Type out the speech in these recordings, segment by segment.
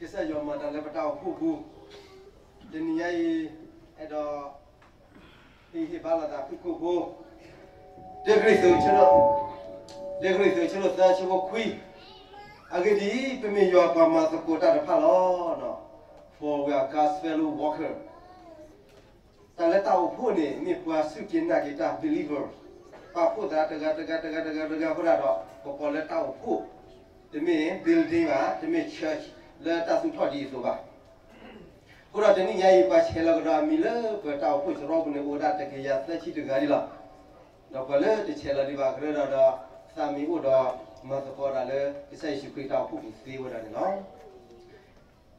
ကစၢ်ယွၤမၤတၢ်လၢပတၢ်အိၣ်ဖှိၣ်ပူၤ, တနံၤညါအံၤ အဲၣ်ဒိး ဟ့ၣ်ဂံၢ်ဟ့ၣ်ဘါလိာ်သးဖုၣ်ကိာ်ဖိ, တၢကရံၣ်သူးဆၢဒိၣ်, တၢကရံၣ်သူးဆၢဒိၣ်သၢဆၢဖိခွံ, အဂ့ၢ်ဒ်အံၤ, ပမ့ၢ်ယွၤပှၤမၤသကိးတၢ်တဖၣ်လီၤ. For we are God's fellow worker. တၢ်လၢတၢ်အိၣ်ဖှိၣ်န့ၣ် မ့ၢ်ပှၤစူၢ်က့ၤနာ်က့ၤတၢ် believer, ပာ်ဖှိၣ်သးတဂၤတဂၤတဂၤတဂၤတဂၤအဃိဒၣ်ဒီး ပကိးလၢတၢ်အိၣ်ဖှိၣ်, တမ့ၢ် building ဘၣ်, တမ့ၢ် church လၢတၢ်သူၣ်ထီၣ်ဒ်အံၤအသိးဘၣ်. အဃိဒီးတနံၤညါအံၤ ပှၤဆဲးလီၤကဒီးအမံၤလၢပတၢ်အိၣ်ဖှိၣ်စရီပူၤန့ၣ် အိၣ်ဝဲဒၣ်တကယၤသၢဆံတဂၤဒ်လီၤ. ဒီးပှၤလၢတဆဲးလီၤဒံးဘၣ်ကရၢဒီး ဒီးသးမံၤအိၣ်ဒီးမၤသကိးတၢ်လၢကစၢ်ယ့ၣ်ၡူးခရံာ်တၢ်အိၣ်ဖှိၣ်ပူၤသ့ဝဲဒၣ်န့ၣ်လီၤ.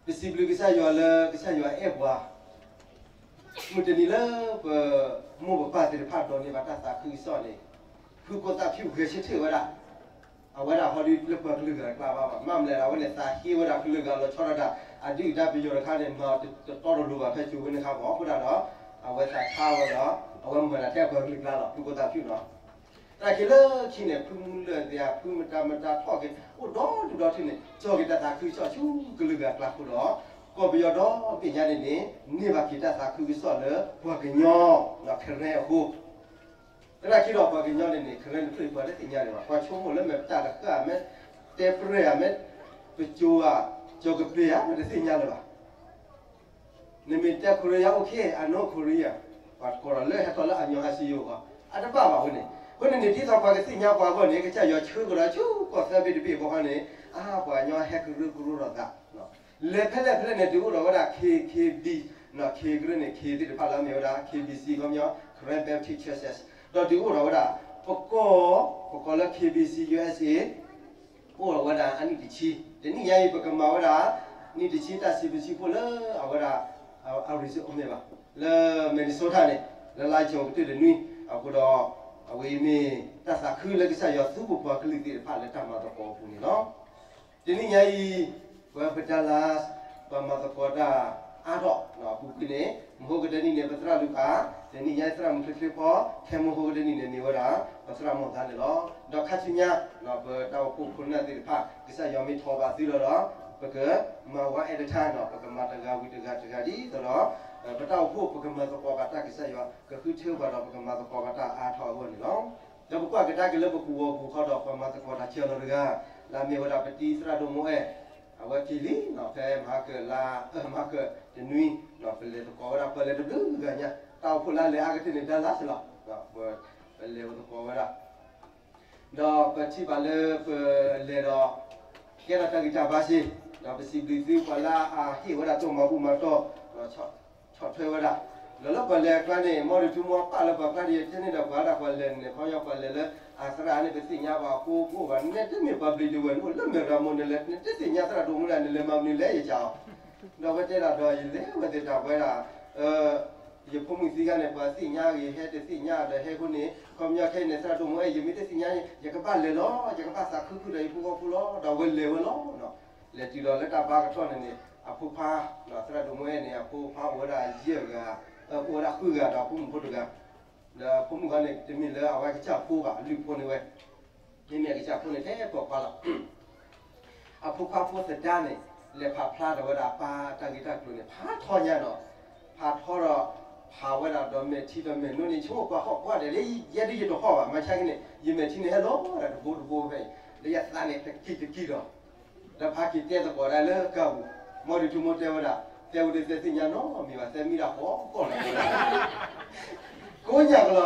ပစံးဘျုးကစၢ်ယွၤလၢကစၢ်ယွၤအဲၣ်ပှၤ, မုၢ်တနံၤလၢပမိၢ်ပပၢ်သ့ၣ်တဖၣ်ဒိးန့ၢ်ဘၣ်တၢ်သးခုကစီၣ်န့ၣ်, ဖုကိၣ်သၣ်ဖၠူၣ်ဂဲၤဆၢထၢၣ်ဝဲဒၣ်, အဝဲဒၣ်ဟီဒုးလၢပှၤကလုာ်ဂၤအကျါဘၣ်ဘၣ်, မ့ၢ်မနုၤလဲၣ် အဝဲန့ၣ်သးဟ့ဝဲဒၣ်ကလုာ်ဂၤလီၤဆီဒၣ်တၢ်, အဒုၣ်အဒါပယီၤတခါန့ၣ် မၤတတီတလိၤဘၣ်ဖဲစိၤဝဲန့ၣ်ခါမ့ၢ်အဃိဒၣ်ဒီး, အဝဲသးဆါဝဲဒီး, အဝဲမၤတၢ်ထဲပှၤကလုာ်အကျါလီၤ ဖုကိၣ်သၣ်ဖၠူၣ်နီၤ. သနာ်က့လၢခံန့ၣ် ဖုမူလၢၢ်သ့ၣ်ဧါ ဖုမတၤမတၤထီၣ်က့ၤ အိၣ်ဒီဒူၣ်ဒီထၢန့ၣ် ကၠီက့ၤတၢ်သးခုကစီၣ်ဆူကလုာ်ဂၤအကျါအဃိဒီး, ကီၢ်ပယီၤဒီဘ့ၣ်ညါန့ၣ်န့ၣ် န့ၢ်ဘၣ်က့ၤတၢ်သးခုကစီၣ်လၢပှၤကညီ, ခရံာ်အဃိ သနာ်က့ဒီးပှၤကညီန့ၣ်န့ၣ် ခရံာ်တဖျၢၣ်ပှၤတသ့ၣ်ညါဒံးဘၣ်, ပှၤဆိကမိၣ်လၢမဲာ်ပတၢ်တဃၣ် မဲာ်တဲပြဲၢ်ဧါ မဲာ်ပစိၤဧါ, ကၠီကပ့ၤဧါ မဲာ်တသ့ၣ်ညါလၢၤဘၣ်. နမ့ၢ်တဲ Korea okay, I know Korea, ပှၤကိးဒီးလၢဟဲထီၣ်လၢအညီဟးစံယိၤဂီၤ အတဘၣ်ဘၣ်ဝဲန့ၣ်, အဃိန့ၣ်န့ၣ် ဒ်သိးပှၤကသ့ၣ်ညါပှၤအဂီၢ်န့ၣ် ကစၢ်ယွၤဆှၢကဒီးဆူကီၢ်သၢဘ့ၣ်တဘ့ၣ်အဖီခိၣ်န့ၣ်, အါ ပှၤကညီဟဲကရၢကရိထီၣ်သး လဲၤဖဲလဲၣ်ဖဲလဲၣ်န့ၣ် ဒုးအိၣ်ထီၣ်ဝဲဒၣ် K K B, K ကရၢန့ၣ် K သ့ၣ်တဖၣ်လၢအမ့ၢ်ဝဲဒၣ် K B C ခီပညီ Karen Baptist Churches, ဒီးဒုးအိၣ်ထီၣ်ဝဲဒၣ် ပကီၢ်, ပကိးလၢ K B C U S A, အိၣ်ထီၣ်ဝဲဒၣ်အနံၣ်တဆံ, တနံၣ်ညါအံၤ ပကမၤဝဲဒၣ် နံၣ်တဆံတၢ်စံးဘျုးစံးဖှိၣ်လၢအဝဲဒၣ် အရံစမ့ၢ်ဘၣ်, လၢ Minnesota န့ၣ်, လၢလါကၠိၤကတၢၢ်တနွံ, အဃိဒီး အဝဲအံၤမ့ၢ်တၢ်သးခုလၢကစၢ်ယွၤသူပပှၤကလုာ်သ့ၣ်တဖၣ်လၢတၢ်မၤသကိးအပူၤန့ၣ်လီၤ. တနံၣ်ညါအံၤ, ပဝဲပ Dallas ပှၤမၤသကိးတၢ်အါထီၣ်အပူၤကွံာ်န့ၣ်, မဟိကတၢၢ်နံၣ်န့ၣ် ပသရၣ်လူၤကၣ်, တနံၣ်ညါအံၤသရၣ်မုၣ်ချ့ချ့ဖီ, ခဲမုၢ်ဟိကတၢၢ်နံၣ်န့ၣ်မ့ၢ်ဝဲဒၣ် ပသရၣ်မီၢ်သါန့ၣ်လီၤ. ဒီးခါဆူညါ, ပတၢ်အိၣ်ဖှိၣ်ခိၣ်နၢ်သ့ၣ်တဖၣ် ကစၢ်ယွၤမ့ၢ်ထိးဘၣ်သုလီၤဒီး, ပကမၤ one at a time ဒီး ပကမၤတဂၤဝံၤတဂၤတဂၤဒ်သိးဒီး, ပတၢ်အိၣ်ဖှိၣ်ပကမၤသကိးဘၣ်တၢ် ကစၢ်ယွၤကဃုထၢပှၤဒီး ပကမၤသကိးဘၣ်တၢ်အါထီၣ်အဂီၢ်န့ၣ်လီၤ. ဒီးပကွၢ်ကဒါက့ၤလၢပကဝီၤပူၤခီဒီး ပှၤမၤသကိးတၢ်စၢၤလီၤတဂၤ, လၢအမ့ၢ်ဝဲဒၣ်ပတံၤသရၣ်ဒိၣ်မိၢ်အဲၣ်, အဝဲက့ၤလံ, ဖဲမဟါကၢၣ်လါ, မဟါကၢၣ်တနွံ, ပလဲၤသကိးဝဲဒၣ် ပှၤလဲၤတဘျုးဂၤညါ, တၢ်အိၣ်ဖှိၣ်လၢလဲၤအါကတၢၢ်န့ၣ် Dallas လီၤ. ပလဲၤသကိးဝဲဒၣ် ဒီးပထံၣ်ဘၣ်လၢပလဲၤဒီး ကဲထီၣ်တၢ်ဂံၢ်တၢ်ဘါစ့ၢ်, ဒီးပစံးဘျုးသုပှၤလၢအဟ့ၣ်ဝဲဒၣ်တၢ်မၤဘူၣ်မၤတီၢ်, ဒီးဆီၣ်ထွဲဝဲဒၣ်, ဒီးလၢပှၤလဲၤအကျါန့ၣ် မ်ဒုးထူမီပာ်လၢပှၤကျါဒီး ယတဲန့ၢ်ဒီးပှၤဒၣ်ပှၤလဲၤန့ၣ် ခီပညီပှၤလဲၤလၢအသရၣ်န့ၣ် ပသ့ၣ်ညါပှၤအဃိကအိၣ်ဘၣ်, နတမ့ၢ်ပှၤဘျံးဒဝဲၢ်န့ၣ် အိၣ်လၢမဲၢ်ရၤမိၢ်န့ၣ်လဲၣ်, နတသ့ၣ်ညါသရၣ်ဒိၣ်မူဒၣ်န့ၣ် လဲၤမၤမနုၤလဲၣ်ယကၢ်အီၤ, ဒီးဝဲတဲဒၣ်ဒီး ယလဲၤဝဲသ့ၣ်တၢ်ပဝဲဒၣ် ယဖိမုၣ်သံခါန့ၣ် ပှၤသ့ၣ်ညါဂ့ၤ ဟဲတသ့ၣ်ညါဒီးဟဲအဃိန့ၣ်, ခီပညီခဲအံၤန့ၣ် သရၣ်ဒိၣ်မိၢ်အဲၣ် ယမ့ၢ်တသ့ၣ်ညါန့ၣ် ယကဘၣ်လဲၤလီၤ, ယကဘၣ်သးခုခုဒီးယဖိဃီဖိလီၤ, ဒီးအဝဲလဲၤဝဲလီၤ. လဲၤတုၤဒီးလၢတၢ်ဘါကထီၣ်န့ၣ်န့ၣ် အဖိခွါ, သရၣ်ဒိၣ်မိၢ်အဲၣ်န့ၣ် အဖိခွါအိၣ်ဝဲဒၣ်ယဲၢ်ဂၤ, အိၣ်ဝဲဒၣ်ဃုဂၤဒီးဖိမုၣ်ဖိတဂၤ, ဒီးဖိမုၣ်ဃီန့ၣ် တမ့ၢ်လၢအဝဲကစၢ်ဖိဘၣ် အလုၢ်ဖိန့ၣ်ဝဲ မ့မ့ၢ်အကစၢ်ဖိန့ၣ် ထဲပိာ်ခွါလီၤ. အဖိခွါဖိသဒါန့ၣ် လဲၤဖးဖျါထီၣ်ဝဲဒၣ်အပၢ်တၢ်ဂ့ၢ်တၢ်ကျိၤန့ၣ် ဖးထီညါဒီး, ဖးထီဒီး, ဖးဝဲဒၣ်ဒီးမဲာ်ထံဒီးမဲာ်နိန့ၣ် ဆိကမိၣ်ပှၤဟီၣ်ပှၢ်ဒဲးလၢ ယဲဒ်ယတဟီၣ်ဘၣ် မၤဆါက့န့ၣ် ယမဲာ်ထံန့ၣ်ဟဲလီၤဝဲဒၣ်တဘိတဘိဖဲအံၤ, လၢယသးန့ၣ်တကံၢ်တကံၢ်ဒီး ဒီးဖးက့ၤတဲသကိးဒၣ်လၢကါပူၤ, မ်ဒုးထူမီတဲဝဲဒၣ်, တဲဝဲဒၣ်သ့ၣ်ညါနီတမံၤဘၣ် သဲမံဒၣ်ဃီကီၢ်လီၤ ကိးညါကလီၤ,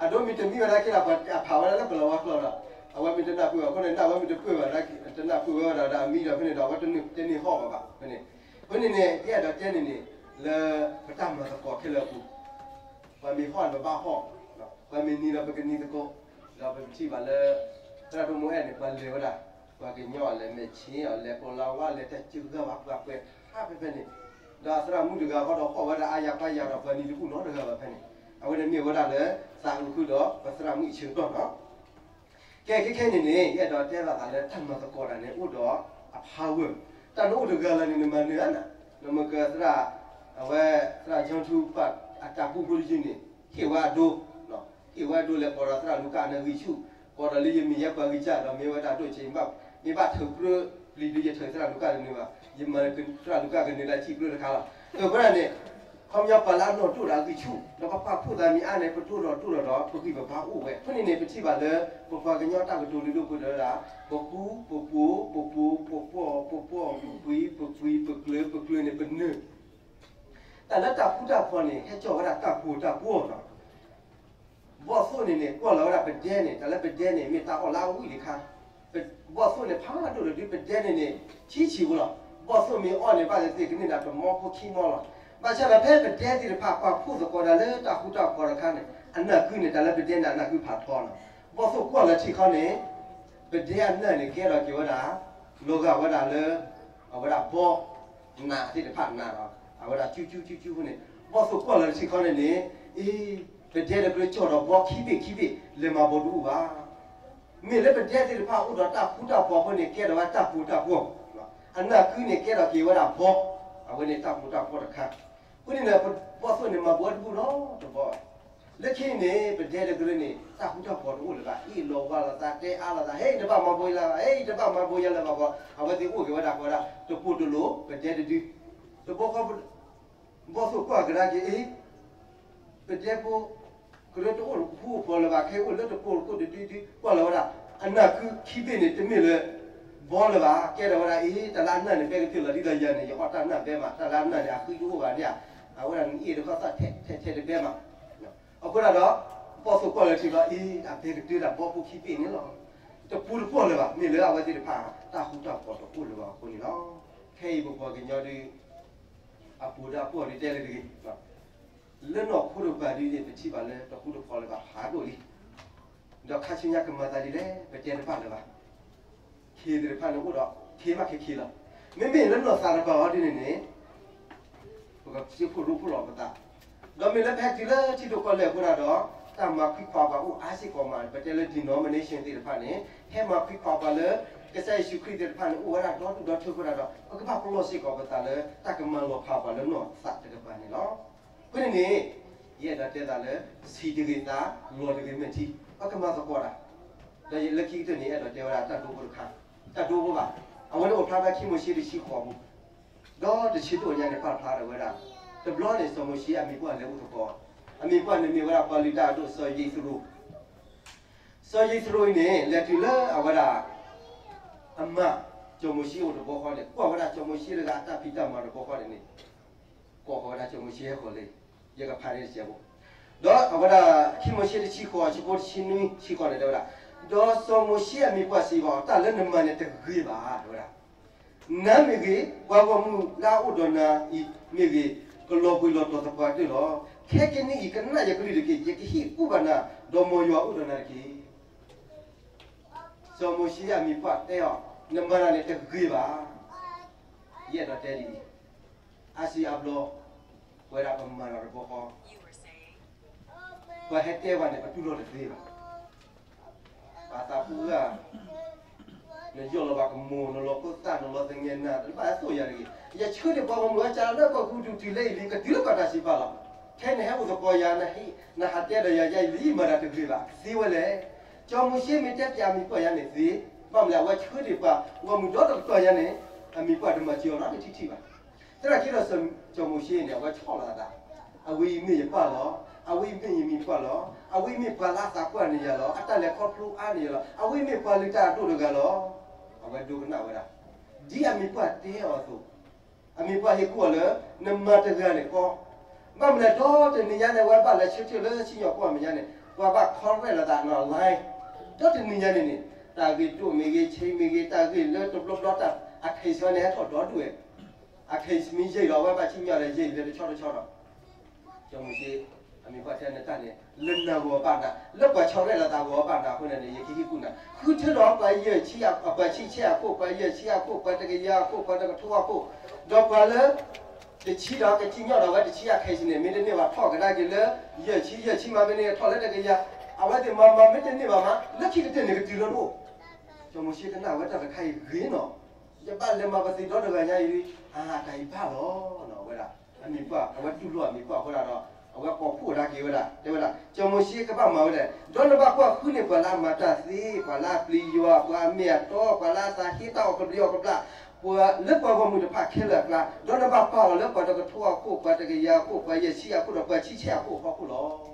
အဒိမ့ၢ်တမံဝဲဒၣ်က့ဒီး ပှၤဖးဝဲဒၣ်လၢပလီၤဝါကျိာ်ဒီး, အဝဲမ့ၢ်တနၢ်ပၢၢ်ဘၣ်အဃိန့ၣ် နၢ်ဝဲမ့ၢ်တပၢၢ်ဘၣ်, တနၢ်ပၢၢ်ဝဲဒၣ်ဒီးအမံဒီးဖဲန့ၣ်ဒီး အဝဲတန့ၢ်ဟီၣ်ဘၣ်ဘၣ်ဖဲန့ၣ်, ဖဲန့ၣ်န့ၣ် ယအဲၣ်ဒိးတဲန့ၣ်န့ၣ်, လၢပတၢ်မၤသကိးခဲလၢာ်အပူၤ ပှၤမ့ၢ်ဟီၣ်ဒီးပဘၣ်ဟီၣ်, ပှၤမ့ၢ်နံၤဒီးပကနံၤသကိး, ဒီးပထံၣ်ဘၣ်လၢ သရၣ်ဒိၣ်မိၢ်အဲၣ်န့ၣ် ပှၤလဲၤဝဲဒၣ်, ပှၤကညီအလဲၤမဲာ်ဆ့ၣ်အီၤ လဲၤကိးလါဝါ လဲၤတၢ်စၢဃာ်ဘၣ်ပှၤကွဲးဟးဖဲဖဲန့ၣ်, ဒီးသရၣ်မုၣ်တဂၤဃီဒီးဟီၣ်ဝဲဒၣ်အါယၤပၢ်ယၤဒီးပှၤနံၤတဘူၣ်နီတဂၤဘၣ်ဖဲန့ၣ်, အဝဲန့ၣ်မ့ၢ်ဝဲဒၣ်လၢသးအုးဃုာ်ဒီးပသရၣ်မုၣ်အဆၢကတီၢ်နီၤ ကဲခဲခဲန့ၣ်န့ၣ် ယအဲၣ်ဒိးတဲဘၣ်သးလၢတၢ်မၤသကိးတၢ်န့ၣ် အိၣ်ဒီးအ power, တၢ်နအိၣ်တဂၤလၢ်န့ၣ် နမၤနၢၤဧါနၤ, နမ့ၢ်ကသရၣ်, အဝဲ, သရၣ် John Two Part အတၢ်ပူဖိတယုၢ်န့ၣ် ဟ့ၣ်ဝဲအဒိ, ဟ့ၣ်ဝဲအဒိလဲၤကိးဒီးသရၣ်လူၤကၣ်အနၢ်ဂံၢ်ဆူၣ်, ကိးဒီးလၢယမ့ၢ်ယဲပှၤဂံၢ်စၢ်ဒီးမ့ၢ်ဝဲဒၣ်ဒိၣ်ဆံး, မ့ၢ်ဘၣ်ထုးပြၢ လံာ်ဒုးယထၢၣ်သရၣ်လူၤကၣ်တနုာ်ဘၣ်, ယမၤသရၣ်လူၤကၣ်ကနုာ်လၢအစံးပျိတခါလီၤ. အဃိန့ၣ် ခီပညီပှၤလၢအနီၢ်ဒိၣ်ဒီးအဂံၢ်ဆူၣ် ဒီးပပာ်ဖှိၣ်သးမံၤအါန့ၣ် ပဒိၣ်ထီၣ်ဒိၣ်ထီၣ်ဒီး ပဂံၢ်ပဘါအိၣ်ဝဲ. အဃိန့ၣ်န့ၣ် ပထံၣ်ဘၣ်လၢ ပပှၤကညီတၢ်ကတိၤလုၢ်ဒိၣ်ပှ့ၤဒိၣ်ဝဲဒၣ် ပကူ ပပူၤ ပပူၤ ပပီၢ် ပပီၢ် ပပှံၤ ပပှံၤ ပကျၢၤ ပကျၢၤန့ၣ် ပနၢၤ တၢ်လၢတၢ်ဃူတၢ်ဖိးန့ၣ် ဟဲစိာ်ဝဲဒၣ်တၢ်ပီၤတၢ်ပီၢ်လီၤ. ဘီၣ်သိၣ်န့ၣ်န့ၣ် ကွၢ်လီၤဝဲဒၣ်ပဒဲန့ၣ် တၢ်လၢပဒဲန့ၣ် မ့ၢ်တၢ်အီၣ်လၢအဝံၣ်တခါ, ဘီၣ်သိၣ်န့ၣ် ဖးဒိၣ်ဒီးဒုး ပဒဲန့ၣ်န့ၣ် ဆံးဆံးဖိလီၤ. ဘီၣ်သိၣ်မ့ၢ်အီၣ်န့ၣ် ဘၣ်သ့ၣ်သ့ၣ်ကန့ၢ်ဒၣ်တမီဖိခံမီလီၤ. ဘၣ်ဆၣ်ဒီးဖဲပဒဲသ့ၣ်တဖၣ် ပာ်ဖှိၣ်သကိးဒၣ်လၢတၢ်ဃူတၢ်ဖိးတခါန့ၣ် အနၢ်ကုန့ၣ် တၢ်လၢပဒဲန့ၣ် အနၢ်ကုဖးထီလီၤ. ဘီၣ်သိၣ်ကွၢ်လီၤထံခီန့ၣ် ပဒဲအနၢ်န့ၣ် ကဲထီၣ်က့ၤဝဲဒၣ် လီၤဂာ်ဝဲဒၣ်လၢ အဝဲဒၣ်ဘီ နးသ့ၣ်တဖၣ်နးလီၤ. အဝဲဒၣ်ကၠူကၠူကၠူကၠူအဃိန့ၣ် ဘီၣ်သိၣ်ကွၢ်လီၤထံခီန့ၣ်န့ၣ် အ့ ပဒဲတကြၢးကၠီၣ်ဒီးဘီခံဘ့ၣ်ခံဘ့ၣ် လဲၤမၤဘီတအိၣ်ဘၣ်. မ့ၢ်လၢပဒဲသ့ၣ်တဖၣ်အိၣ်ဒီးတၢ်ဃူတၢ်ဖိးအဃိန့ၣ် ကဲထီၣ်ဝဲတၢ်ပီၤတၢ်ပီၢ်, အနၢ်ကုန့ၣ် ကဲထီၣ်က့ၤဝဲဒၣ်ဘီ, အဝဲန့ၣ်တၢ်ပီၤတၢ်ပီၢ်တခါ. အဃိန့ၣ် ဘီၣ်သိၣ်န့ၣ် မၤဘီတဘူၣ်နီတဘီဘၣ်. လၢခံန့ၣ် ပဒဲတကြၢးန့ၣ် တၢ်ဃူတၢ်ဖိးတအိၣ်လၢၤဘၣ်. အ့ၣ်လိာ်ဝါလိာ်သး တဲအါလိာ်သး ဟဲ ယတဘၣ်မၤဘီယၤလၢၤဘၣ်, ဟဲ ယတဘၣ်မၤဘီယၤလၢၤဘၣ်ဘီ, အဝဲသ့ၣ်အိၣ်က့ၤဝဲဒၣ်ဃီဒၣ် တပိၢ်တလိၣ် ပဒဲတဒု တဘီဃီ ဘီၣ်သိၣ်ကွၢ်ကဒါက့ၤ အ့ ပဒဲဖိ ကရၢတအိၣ်တဟူးဖိးလၢၤဘၣ်, ခဲအံၤအိၣ်လၢတပိၢ်တပိၢ်တဒုဒု ကွၢ်လီၤဝဲဒၣ် အနၢ်ကုခံဘ့ၣ်န့ၣ် တမ့ၢ်လၢဘီလၢၤဘၣ်. ကဲထီၣ်ဝဲဒၣ် အ့ တၢ်လၢအနၢ်န့ၣ် ဘဲကတၢၢ်လီၤ ဒ်သိးယၤန့ၣ် ယအီၣ်တၢ်နၢ်ဘဲမး, တၢ်လၢအနၢ်န့ၣ် အဃံတအိၣ်ဘၣ်န့ၣ်ဧါ, အဝဲဒၣ်နအ့ၣ်တခီသၣ်ထဲထဲထဲတဘဲမး. အဃိဒၣ်ဒီး ဘီၣ်သိၣ်ကွၢ်လီၤထံခီ အ့ အဘဲကတၢၢ်ဒၣ်ဘီဖိခံဘ့ၣ်န့ၣ်လီၤ. တပူၤတပီၢ်လၢၤဘၣ်, မ့ၢ်လၢအဝဲသ့ၣ်တဖၣ် တၢ်ဃူတၢ်ဖိးတအိၣ်လၢၤဘၣ်အဃိန့ၣ်လီၤ. ခဲအံၤပပှၤကညီဒုး အပူၤဒီးအပီၢ်ဒုးတဲလၢတဂ့ၤ, လၢနီၢ်ခိတကပၤဒုးန့ၣ် ပထံၣ်ဘၣ်လၢတဃူတဖိးလၢၤဘၣ်ဖးဒိၣ်လံ. ဒီးခါဆူညါကမၤသးဒ်လဲၣ် ပတဲတဘၣ်လၢၤဘၣ်. ခ့သ့ၣ်တဖၣ်န့ၣ်အိၣ်ဒီး ခ့မးခ့ခ့လီၤ. မ့မ့ၢ်လၢနီၢ်သးတကပၤအီၤဒ်န့ၣ်န့ၣ် ပကစံးဖှိၣ်ရိဖှိၣ်လီၤပသး, ဒီးမ့ၢ်လၢပဟဲတုၤလၢထံဒိၣ်ကီၢ်လဲၢ်အဃိဒၣ်ဒီး တၢ်မၤခွံခွါပှၤအိၣ်အါစ့ၢ်ကီးမး, ပတဲလၢ denomination သ့ၣ်တဖၣ်န့ၣ် ဟဲမၤခွံခွါပှၤလၢ ကစၢ်ယ့ၣ်ၡူးခရံာ်သ့ၣ်တဖၣ်န့ၣ် အိၣ်ဝဲဒၣ်ဒီဒူၣ်ဒီထၢအဃိဒၣ်ဒီး ပကဘၣ်ပလီၢ်စ့ၢ်ကီးပသးလၢတၢ်ကမၤလီၤဖးပှၤလၢနီၢ်သးတကပၤန့ၣ်လီၤ. အဃိန့ၣ်န့ၣ် ယအဲၣ်ဒိးတဲသးလၢ ဆံးတဂ့ၤသး လီၤတဂ့ၤမဲာ်ထံ ပကမၤသကိးတၢ်, ဒီးယလၢခံကတၢၢ်န့ၣ် အဲၣ်ဒိးတဲဝဲဒၣ်တၢ်ဒိဖိတခါ, တၢ်ဒိဖိဘၣ်, အဝဲန့ၣ်အိၣ်ဖျါဖဲခံမိၤၡ့တဆံဃိးပူၤ ဒီးတဆံတအိၣ်ညါန့ၣ် ပာ်ဖျါထီၣ်ဝဲဒၣ်, တဘျီန့ၣ် စီၤမိၤၡ့အမံၤပှၢ်လဲၤအိၣ်သကိး, အမံၤပှၢ်န့ၣ်မ့ၢ်ဝဲဒၣ်ပှၤလုၢ်တၢ်အဒိၣ်စီၤယံးစရိၤ, စီၤယံးစရိၤအံၤန့ၣ် လဲၤတုၤလၢအဝဲဒၣ် အမါ စီၤမိၤၡ့အိၣ်တဘျီဃီန့ၣ် ကွၢ်ဝဲဒၣ်စီၤမိၤၡ့တဂၤအတၢ်ဖံးတၢ်မၤတဘျီဃီန့ၣ်န့ၣ် ကိးဃီၤဝဲဒၣ်စီၤမိၤၡ့ဟဲဃီၤလၢ ယကဖးန့ၣ်တစဲးဖိ, ဒီးအဝဲဒၣ် ခံမိၤၡ့တဆံဃိး အဆၢဖိတဆံနွံ ဆံဃိးန့ၣ် တဲဝဲဒၣ်, ဒီးစီၤမိၤၡ့အမံၤပှၢ်စံးဘၣ်အီၤ, တၢ်လၢနမၤန့ၣ်တဂ့ၤဘၣ် တဲဝဲဒၣ်. နၤမ့ၢ်ဂ့ၤ, ပှၤဂီၢ်မုၢ်လၢအအိၣ်ဒီးနၤအံၤမ့ၢ်ဂ့ၤ, ကလီၤဘှံးလီၤတီၤသပှၢ်တၢၢ်လီၤ. ခဲကနံၣ်အံၤ ကနၣ်ယကလုၢ်တက့ၢ်. ယကဟ့ၣ်ကူၣ်ဘၣ်နၤ, ဒီးမ်ယွၤအိၣ်ဒီးနၤတက့ၢ်. စီၤမိၤၡ့အမံၤပှၢ်တဲအီၤ, နမၤတၢ်န့ၣ်တဂ့ၤဘၣ်. ယအဲၣ်ဒိးတဲဒ်အံၤ, အါစုအါဘျီ ပဝဲဒၣ်ပမၤတၢ်တဘျီဃီ ပှၤဟဲတဲပှၤန့ၣ် ပတူၢ်လိာ်တသ့ဘၣ်. ပှၤသးပှၢ် နယီၢ်လီၤဘၣ်ကမိၢ်, နလီၤဖိသၣ်, နလီၤသငဲးနၤ, တဘၣ်ဟဲသိၣ်ယၤတဂ့ၤ. ယဆၢထၢၣ်ပှၤဂီၢ်မုၢ်အီၤ ကးလၢကီၢ်ပူၤတုၤလၢအံၤလံ, ကတုၤလၢကီၢ်တၢ်စံးပာ်လီၤ. ထဲနဟဲအိၣ်သကိးယၤ, နဟးတဲဒီးယၤ ယအံၤလံ မၤတၢ်တဂ့ၤဘၣ် သ့ဝဲလဲၣ်. စီၤမိၤၡ့မ့ၢ်တဲပျးအမံၤပှၢ်ယၤန့ၣ်သ့, ဘၣ်မနုၤလဲၣ် အဝဲဆၢထၢၣ်ပှၤဂီၢ်မုၢ်ဒီတကတီၢ်ညါန့ၣ် အမံၤပှၢ်တမၤစၢၤအီၤနီတထံၣ်ထံၣ်ဘၣ်. သနာ်က့ဒီး စီၤမိၤၡ့န့ၣ် အဝဲဆီၣ်လီၤအသး, အဝဲအံၤမ့ၢ်ယပၢ်လီၤ, အဝဲအံၤမ့ၢ်ယမံၤပှၢ်လီၤ, အဝဲအံၤမ့ၢ်ပှၤလၢအသးပှၢ်န့ၢ်ယၤလီၤ, အတၢ်လဲၤခီဖျိအါန့ၢ်ယၤလီၤ, အဝဲအံၤမ့ၢ်ပှၤလုၢ်တၢ်အဒိၣ်တဂၤလီၤ. အဝဲဒိကနၣ်ဝဲဒၣ်, ဒ်အမံၤပှၢ်တဲအီၤအသိး, အမံၤပှၢ်ဟ့ၣ်ကူၣ်အီၤလၢ နမၤတဂၤန့ၣ်ကီ, ဘၣ်မနုၤလဲၣ် ဒီတနံၤညါန့ၣ် အဝဲဘၣ်လဲၤဆၢထၢၣ်လၢစံၣ်ညီၣ်ကွီၢ်အမဲာ်ညါန့ၣ် ပှၤဘၣ်ခီရဲၣ်လိာ်သးနီၤ line, ဒီတနံၤညါန့ၣ်န့ၣ် တၢ်ဂ့ၢ်ဒိၣ်မ့ၢ်ဂ့ၤ ဆံးမ့ၢ်ဂ့ၤ တၢ်ဂ့ၢ်လၢတဘျီဘျီတၢ် အခဲးစ့န့ၣ် ဟဲထီၣ်ဒီဒူၣ်ဝဲ, အခဲးစ့မ့ၢ်ယံာ်ဒီး အဝဲဘၣ်စံၣ်ညီၣ်ဒီးယံာ်လၢတဆီတဆီဒီး စီၤမိၤၡ့ အမံၤပှၢ်တဲ နတၢ်န့ၣ် လၢနၤဂီၢ်ဘၣ်နၤ, လၢပှၤဆီရဲၣ်လိာ်သးဂီၢ်ဘၣ်နၤအဃိန့ၣ်န့ၣ် ယကဟ့ၣ်ကူၣ်နၤ, ဃုထၢဒီးပှၤယဲၢ်ဆံ, ပှၤဆံဆဲအခိၣ်, ပှၤယဲၢ်ဆံအခိၣ်, ပှၤတကယၤအခိၣ်, ပှၤတကထိအခိၣ်, ဒီးပှၤလၢ တဆံဒီးကစံၣ်ညီၣ်ဒီးဝဲတဆံအခဲးစ့န့ၣ် မ့ၢ်တန့ၢ်ဘၣ်ထီၣ်ကဒါက့ၤလၢ ယဲၢ်ဆံ, ယဲၢ်ဆံမးမ့ၢ်န့ၢ်ထီၣ်လၢတကယၤ, အဝဲသ့ၣ်မၤမၤမ့ၢ်တန့ၢ်ဘၣ်မး လၢခံကတၢၢ်န့ၣ်ကတုၤလၢတအိၣ်, စီၤမိၤၡ့ကနၣ်ဝဲတၢ်တခါအံၤဂ့ၤနီၤ, ယဘၣ်လဲၤမၤပသံးဒီတဂၤညါအံၤ, အတၢ်အံၤဘၣ်လီၤ, အဝဲဒၣ် အမံၤပှၢ် အဝဲတူၢ်လိာ်အမံၤပှၢ်အဃိဒၣ်ဒီး အဝဲပိာ်ဖှိၣ်ဝဲဒၣ်က့ၤဝဲဒၣ် တဲဝဲဒၣ် စီၤမိၤၡ့ကဘၣ်မၤဝဲဒၣ်, ဒီးနဘၣ်ကွၢ်ဃုန့ၢ်ပှၤလၢအမၤတၢ်သ့, ပှၤလၢအပျံၤယွၤ, ပှၤအမ့ၢ်အတီ, ပှၤလၢအသးဟ့တၢ်အီၣ်ကဘျံးအီၣ်ကဘျၣ်, ပှၤလၢပှၤဂီၢ်မုၢ်တဖၣ်ခဲလၢာ်အကျါ, ဒီးနဘၣ်ပာ်အီၤလၢပှၤတကထိအခိၣ်, ပှၤတကယၤအခိၣ်, ပှၤယဲၢ်ဆံအခိၣ်, ဒီးပှၤဆံဆဲအခိၣ်အဖီခိၣ်လီၤ.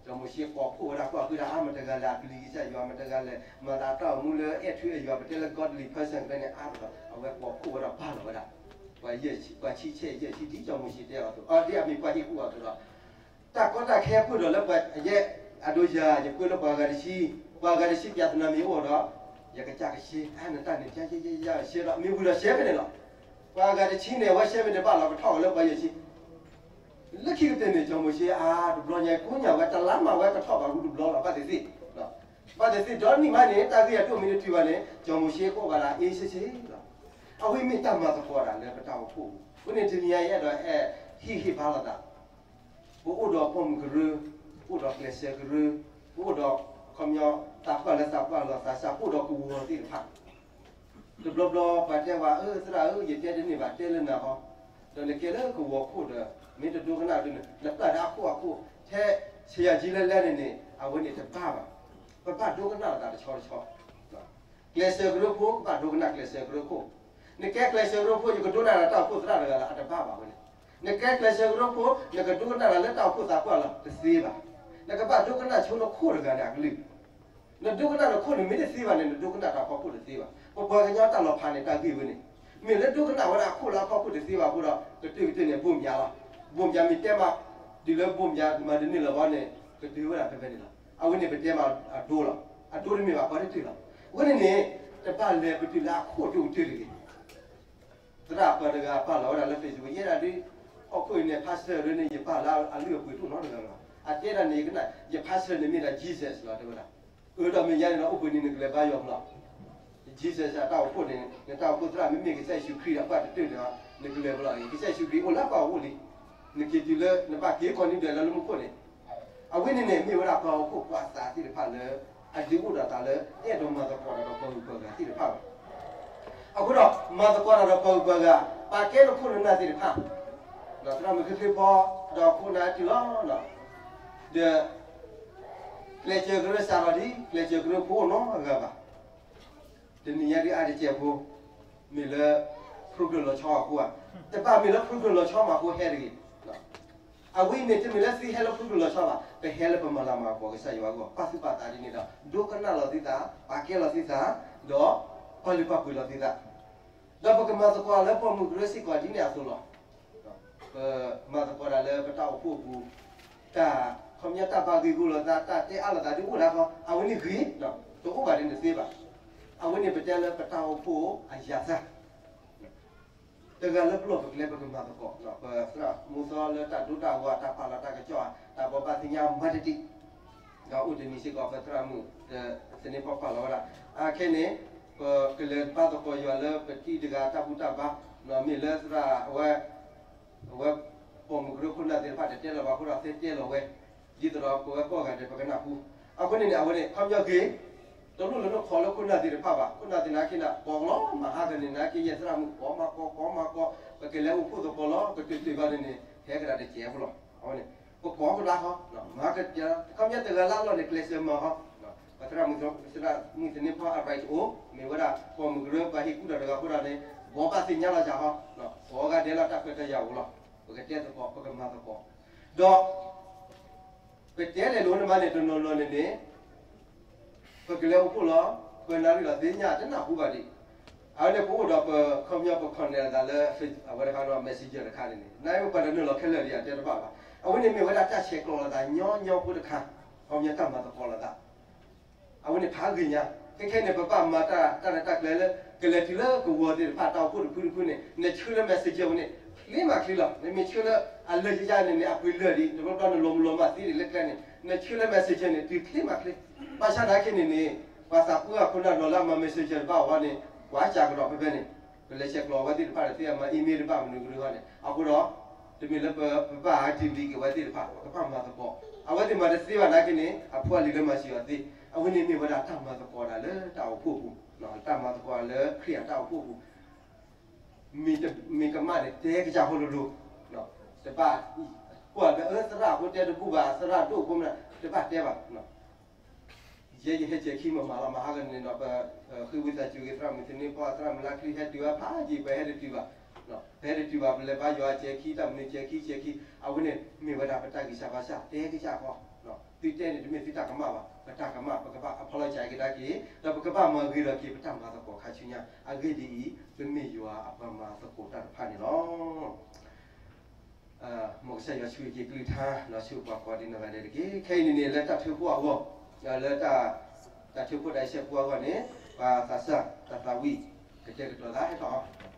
စီၤမိၤၡ့ပိာ်ဖှိၣ်ဝဲဒၣ်ကွၢ်ဃုဒၣ် အါမတဂၤလဲၣ်အပျံၤကစၢ်ယွၤ, မတဂၤလဲၣ် မၤသးတၢ်အိၣ်မူလၢအဲၣ်ထူအဲၣ်ယွၤ, ပတဲလၢ godly person ဖဲန့ၣ် အါတလီၤ, အဝဲပိာ်ဖှိၣ်ဝဲဒၣ်ပာ်လီၤဝဲဒၣ် ပှၤယဲၢ်ဆံ, ပှၤဆံဆဲယဲၢ်ဆံ ဒ်စီၤမိၤၡ့တဲအီၤအသိး, အဒ်အမ့ၢ်ပှၤဟ့ၣ်ကူၣ်အီၤအသိးဒီး တၢ်ကီတၢ်ခဲပှဲၤဒီးလၢပှၤယဲၢ်, အဒိယၤ ယပှဲၤလၢပှၤဂၤတဆံ, ပှၤဂၤတဆံ ပျၢ်သနၢၤမ့ၢ်အိၣ်ဒီး ယကစၢ်ကရှဲ, အါ နတၢ်န့ၣ် ကရှဲဒီး မ့ၢ်ဝံၤဒီးရှဲဖဲန့ၣ်လီၤ. ပှၤဂၤတဆံန့ၣ် အဝဲရှဲမ့ၢ်တဘၣ်လီၤ ကထီၣ်ဝဲလၢပှၤယဲၢ်ဆံ လၢခံကတၢၢ်န့ၣ် စီၤမိၤၡ့အါ တဘျီညါကိးညါဝဲ တလါမးဝဲကထီၣ်ဘၣ်ဝံၤတဘျီလီၤ, ဘၣ်သ့ၣ်သ့ၣ်, ဘၣ်သ့ၣ်သ့ၣ် ဒီနံၣ်မးန့ၣ် တၢ်ဂ့ၢ်အဒိၣ်မ့ၢ်တတုၤဘၣ်န့ၣ် စီၤမိၤၡ့ကအိၣ်ဘၣ်ဒၣ်အ့ၣ်စ့စ့လီၤ. အဝဲမ့ၢ်တၢ်မၤသကိးတၢ်လၢပတၢ်အိၣ်ဖှိၣ်အပူၤ, အဃိန့ၣ်တနံၤညါယအဲၣ်ဒိးအဲၣ် ဟ့ၣ်ဂံၢ်ဟ့ၣ်ဘါလိာ်သး, ပအိၣ်ဒီးပိာ်မုၣ်ကရၢ, ပအိၣ်ဒီးကျဲးစၢးကရၢ, ပအိၣ်ဒီး ခီပညီ သးပှၢ်လၢသးပှၢ်လီၤသးစၢ်, ပအိၣ်ဒီးကဝီၤသ့ၣ်တဖၣ် တဘျီဘျီပှၤတဲဝဲ အၢ သရၣ်ဧၢ ယတဲတန့ၢ်ဘၣ် တဲလၢနၤဟီ, ဒီးနကဲလၢကဝီၤခိၣ်ဒီး မ့ၢ်တဒိကနၣ်ဒ်န့ၣ် နပျၢ်တၢ်အခိၣ်အခိၣ် ထဲဆံးယၤကံလဲလဲန့ၣ်န့ၣ် အဝဲန့ၣ်တဘၣ်ဘၣ်. ပဘၣ်ဒိကနၣ်လိာ်သးတဆီတဆီ, ကျဲးစၢးကရၢဖိ ကဘၣ်ဒိကနၣ်ကျဲးစၢးကရၢခိၣ်, နကဲကျဲးစၢးကရၢဖိ ယကဒိကနၣ်ဒီးတၢ်အိၣ်ဖှိၣ်သရၣ်တဂၤလၢ အတဘၣ်ဘၣ်ဝဲန့ၣ်, နကဲကျဲးစၢးကရၢဖိ နကဒိကနၣ်ဒီးလၢတၢ်အိၣ်ဖှိၣ်သးပှၢ်လီၤ တသ့ဘၣ်. နကဘၣ်ဒိကနၣ်ဆိနခိၣ်တဂၤန့ၣ်အကလုၢ် နဒိကနၣ်နခိၣ်န့ၣ် မ့ၢ်တသ့ဘၣ်န့ၣ် နဒိကနၣ်တၢ်ဖီခိၣ်တသ့ဘၣ်. ပပှၤကညီတၢ်လီၤဖးန့ၣ် တၢ်ဂ့ၢ်ဝဲန့ၣ်, မ့ၢ်လၢဒိကနၣ်ဝဲဒၣ်အခိၣ်လၢအဖီခိၣ်တသ့ဘၣ်အဃိဒီး ကတၢၢ်ကတၢၢ်န့ၣ် ဘိၣ်မၠးလီၤ. ဘိၣ်မၠးမ့ၢ်တဲမး တုၤလၢဘိၣ်မၠးမၤတန့ၢ်လၢၤဘီန့ၣ် ကတၢၢ်ဝဲဒၣ်ဖဲဖဲန့ၣ်လီၤ. အဝဲန့ၣ်ပတဲမးအဒိလီၤ. အဒိတမ့ၢ်ဘၣ် ပှၤတတၢၢ်လီၤ. အဃိန့ၣ်န့ၣ် တဘၣ်လဲၤပတုာ်လၢအခိၣ်ဒိၣ်ကတၢၢ်တဂ့ၤ သရၣ်ပှၤတဂၤပာ်လီၤဝဲဒၣ်လၢ Facebook ယဲဒၣ်ဒ် ဟီၣ်ခိၣ်အံၤန့ၣ် pastor ရၢန့ၣ် ယပာ်လၢအလုၢ်အပှ့ၤတအိၣ်နီတဂၤလီၤ. အတဲဒၣ်န့ၣ် ယကနၣ် ယ pastor န့ၣ်မ့ၢ်ဒၣ် Jesus လီၤ တဲဝဲဒၣ်. အၢ ဒီးမဲာ်ညါန့ၣ်ဒီး အိၣ်ဘှံးနံၤနကလဲၤဘါယွၤမးလီၤ. Jesus အတၢ်အိၣ်ဖှိၣ်န့ၣ် နတၢ်အိၣ်ဖှိၣ်သရၣ်မ့မ့ၢ်ကစၢ်ယ့ၣ်ၡူးခရံာ်ဒီးပှၤတတၢၢ်န့ၣ် နကလဲၤဘၣ်လီၤ. ကစၢ်ယ့ၣ်ၡူးခရံာ်အိၣ်လၢပှၤအအိၣ်လံ. နက့ၤတုၤလၢနဘၣ်က့ၤကိးနံၤဒဲးလၢမူခိၣ်န့ၣ် အဝဲန့ၣ်န့ၣ် မ့ၢ်ဝဲဒၣ်ပှၤဟီၣ်ခိၣ်ပှၤသးသ့ၣ်တဖၣ်လၢ အဒုးအိၣ်ဒီးသးလၢ အဲၣ်ဒိးမၤသကိးတၢ်ဒီးပှၤဂုၤပှၤဂၤသ့ၣ်တဖၣ်လီၤ. အဃိဒီး မၤသကိးတၢ်ဒီးပှၤဂုၤပှၤဂၤ, ပာ်ကဲနခိၣ်နနၢ်သ့ၣ်တဖၣ်, ဒီးသရၣ်မုၣ်ချ့ချ့ဖီ, ဒီးခိၣ်နၢ်တုၤလီၤ, ဒီး ကျဲးစၢးကရၢစးထီၣ်ဒံး ကျဲးစၢးကရၢဖိအိၣ်နီတဂၤဘၣ်. တနံၤညါဒ်အါတကဲးဖိ မ့ၢ်လၢ program လီၤဆီအဃိဧါ, တဘၣ်မ့ၢ်လၢ program လီၤဆီမးအဃိဟဲတဂ့ၤ. အဝဲအံၤန့ၣ် တမ့ၢ်လၢသုဟဲလၢ program လီၤဆီဘၣ်, ပဟဲလၢပမၤလၤမၤကပီၤကစၢ်ယွၤအဂီၢ်, ပာ်သူၣ်ပာ်သးဒ်န့ၣ်ဒီး ဒိကနၣ်လီၤသုသး, ပာ်ကဲလီၤသုသး, ဒီးပာ်လုၢ်ပာ်ပှ့ၤလီၤသုသး, ဒီးပကမၤသကိးလၢပိာ်မုၣ်ကရၢစ့ၢ်ကီးဒ်န့ၣ်အသိးလီၤ. ပမၤသကိးတၢ်လၢပတၢ်အိၣ်ဖှိၣ်အပူၤ, တၢ် ခီပညီတၢ်ဘၣ်ဂ့ၢ်ဂူၤလိာ်သး, တၢ်တဲအါလိာ်သးဒ်အိၣ်ဒၣ်ဃီ, အဝဲန့ၣ်ဂ့ၤ, တအိၣ်ဘၣ်ဒ်န့ၣ်သ့ဘၣ်. အဝဲန့ၣ်ပတဲလၢပတၢ်အိၣ်ဖှိၣ်အယၤသၣ် တဂၤလၢပလီၢ်ပကျဲပကမၤသကိး, ပသရၣ်မူသီလၢတၢ်ဒိတၢ်ဂီၤ တၢ်ပာ်လီၤတၢ်ကစီၣ်, တၢ်ဘိးဘၣ်သ့ၣ်ညါမၤတ့ၢ်တ့ၢ်, ဒီးအိၣ်တနံၤစ့ၢ်ကီး ပသရၣ်မုၣ် သန့ၤဖီပာ်လီၤဝဲဒၣ်, အခဲန့ၣ် ပကလဲၤဘါသကိးယွၤလၢပတံၤတဂၤတၢ်ဘူၣ်တၢ်ဘါ, မ့ၢ်လၢသရၣ်အဝဲ အဝဲပိာ်မုၣ်ကရၢခိၣ်နၢ်သ့ၣ်တဖၣ်တတဲလၢၤဘၣ်အဃိဒီး သ့တဲလီၤဝဲ, ဒ်သိးဒီးပဝဲကိးဂၤဒဲးပကနၢ်ဟူ, အဃိန့ၣ်န့ၣ် အဝဲန့ၣ် ခီပညီဂ့ၤ, တလိၣ်လၢနခိးလၢခိၣ်နၢ်သ့ၣ်တဖၣ်ဘၣ်, ခိၣ်နၢ်သ့ၣ်နာ်က့န့ၣ် ကိးကလီမၤဟါကန့ၣ်နာ်က့ ယဲသရၣ်မုၣ်ကိးမၤကိးကိးမၤကိး, ပကလဲၤအိၣ်ဖှိၣ်သကိးလီၤ, ကတၢၢ်တၢၢ်ဘၣ်န့ၣ်န့ၣ် ဟဲကဒါတစဲးဖိလီၤ. အဝဲန့ၣ် ပကိးကဒါဃီ, မၤက ခီပညီတဂၤလၢအလီၢ်န့ၣ် ကျဲးစၢးမၤဃီ, ပသရၣ်မုၣ်သန့ၤဖီအရံးတအိၣ်, မ့ၢ်ဝဲဒၣ်ပိာ်မုၣ်ကရၢပှၤဟ့ၣ်ကူၣ်တၢ်တဂၤအဃိဒီးန့ၣ် ဘိးဘၣ်သ့ၣ်ညါလီၤစှၤဃီ, ကိးဂၤဒဲးလၢတၢ်ခွဲးတၢ်ယာ်အိၣ်လီၤ, ပကတဲသကိး ပကမၤသကိး, ဒီး ပတဲလဲၤလိၤန့ၣ်မးန့ၣ် တနီၤနီၤန့ၣ်န့ၣ် ပကလဲၤအိၣ်ဖှိၣ်လီၤ, ပနၣ်ရံၣ်လီၤသ့ၣ်ညါ တနၢ်ဟူဘၣ်ဒံး, အဝဲန့ၣ်ပအိၣ်ဒီးပ ခီပညီပ connect လိာ်သးလၢ အဝဲတခါဒီး messenger တခါန့ၣ်န့ၣ် နပှၤတနၢၤလီၤခဲလၢာ်ဒံး အတဲတဘၣ်ဘၣ်, အဝဲန့ၣ်မ့ၢ်ဝဲဒၣ်တၢ်ဆဲးကျိးလိာ်သးညီညီဖိတခါ, ခီပညီတၢ်မၤသကိးလိာ်သး အဝဲန့ၣ်ဖးဂ့ၤညါ, ခဲခဲန့ၣ် ပဘၣ်မၤတၢ်တၢ်ရဲၣ်တၢ်ကျဲၤလၢ ကလဲၤတုၤလၢကဝီၤသ့ၣ်တဖၣ် တၢ်အိၣ်ဖှိၣ်တဖုတဖုန့ၣ် နဆှၢလၢ messenger ဝဲန့ၣ် ချ့မးချ့လီၤ. နမ့ၢ်ဆှၢလၢအလၢယယါန့ၣ်န့ၣ် အပှ့ၤလၢာ်ဒံး, တဘျီဘျီနလီၤမုၢ်လီၤမၢ်သ့ဒံးလၢကျဲန့ၣ် နဆှၢလၢ messenger န့ၣ် တုၤချ့မးချ့, ဘၣ်ဆၣ်သနာ်က့န့ၣ်န့ၣ် ပှၤသးပှၢ်ခိၣ်နၢ်ဒီးလၢအမၤ messenger တဘၣ်အီၤဘၣ်န့ၣ် ပှၤစှၤကဒီးဖဲဖဲန့ၣ်, ပလဲၤဆဲးကျိးအဝဲသ့ၣ်တဖၣ်ဒီးသ့အမၤ email တဘၣ်မနုၤကရၢဃီန့ၣ် အဃိဒီး တမ့ၢ်လၢပ ပဘၣ်ဟး delete က့ၤဝဲသ့ၣ်တဖၣ် ပကဘၣ်မၤသကိး, အဝဲသ့ၣ်မၤတသ့ဘၣ်နာ်က့န့ၣ် အဖိအလံၤလၢမၤစၢၤအီၤသ့, အဝဲန့ၣ်မ့ၢ်ဝဲဒၣ်တၢ်မၤသကိးတၢ်လၢတၢ်အိၣ်ဖှိၣ်ပူၤ, တၢ်မၤသကိးတၢ်လၢခရံာ်အတၢ်အိၣ်ဖှိၣ်ပူၤ မ့ၢ်ကမၣ်န့ၣ် တဲကစၢ်ဖိလိၤလိၤ, တဘၣ် ကွၢ်ဒီးအၢသရၣ်ဖိတဲတဘူၣ်ဘၣ် သရၣ်ဒိၣ်ဖိမနုၤ တဘၣ်တဲဘၣ်. ယဲယဟဲစဲၤခံမၤမၤလီၤ မၤဟးဂီၤန့ၣ်နီၤ ပဃ့ဝံသးစူၤဂ့ၤ သရၣ်မုၢ်သန့ၢ်ဖီ သရၣ်မုၢ်လါချံဟဲတုၤဝဲဖးယံာ် ပဟဲတတုၤဘၣ်, ပဟဲတတုၤဘၣ် ပလဲၤဘါယွၤစဲၤခံ တၢ်မနုၤစဲၤခံစဲၤခံ အဝဲန့ၣ်မ့ၢ်ဝဲဒၣ်ပတၢ်ဂံၢ်စၢ်ဘါစၢ် တဲကစၢ်ဃီ, သုတဲန့ၣ်တမ့ၢ်သုတၢ်ကမၣ်ဘၣ် ပတၢ်ကမၣ် ပကဘၣ်အဖီလီၤကၢ်ကဒါက့ၤ ဒီးပကဘၣ်မၤဂ့ၤလီၤက့ၤ ပတၢ်မၤသကိးခါဆူညါ အဂ့ၢ်ဒ်အံၤ ပမ့ၢ်ယွၤအပှၤမၤသကိးတၢ်တဖၣ်န့ၣ်လီၤ. မ်ကစၢ်ယွၤဆိၣ်ဂ့ၤက့ၤကလုၢ်ကထါ ဒီးဆိၣ်ဂ့ၤပှၤကိးဒ်နီၢ်ဂၤဒဲးတက့ၢ်. ခဲအံၤန့ၣ်န့ၣ် လၢတၢ်ထုကဖၣ်အဂီၢ်, လၢ တၢ်ထုကဖၣ်တၢ်အံၤစဲးဖိအဂီၢ်န့ၣ် ပှၤသးစၢ် တၢ်သးဝံၣ် ကတဲာ်ကတီၤသးဟဲထီၣ်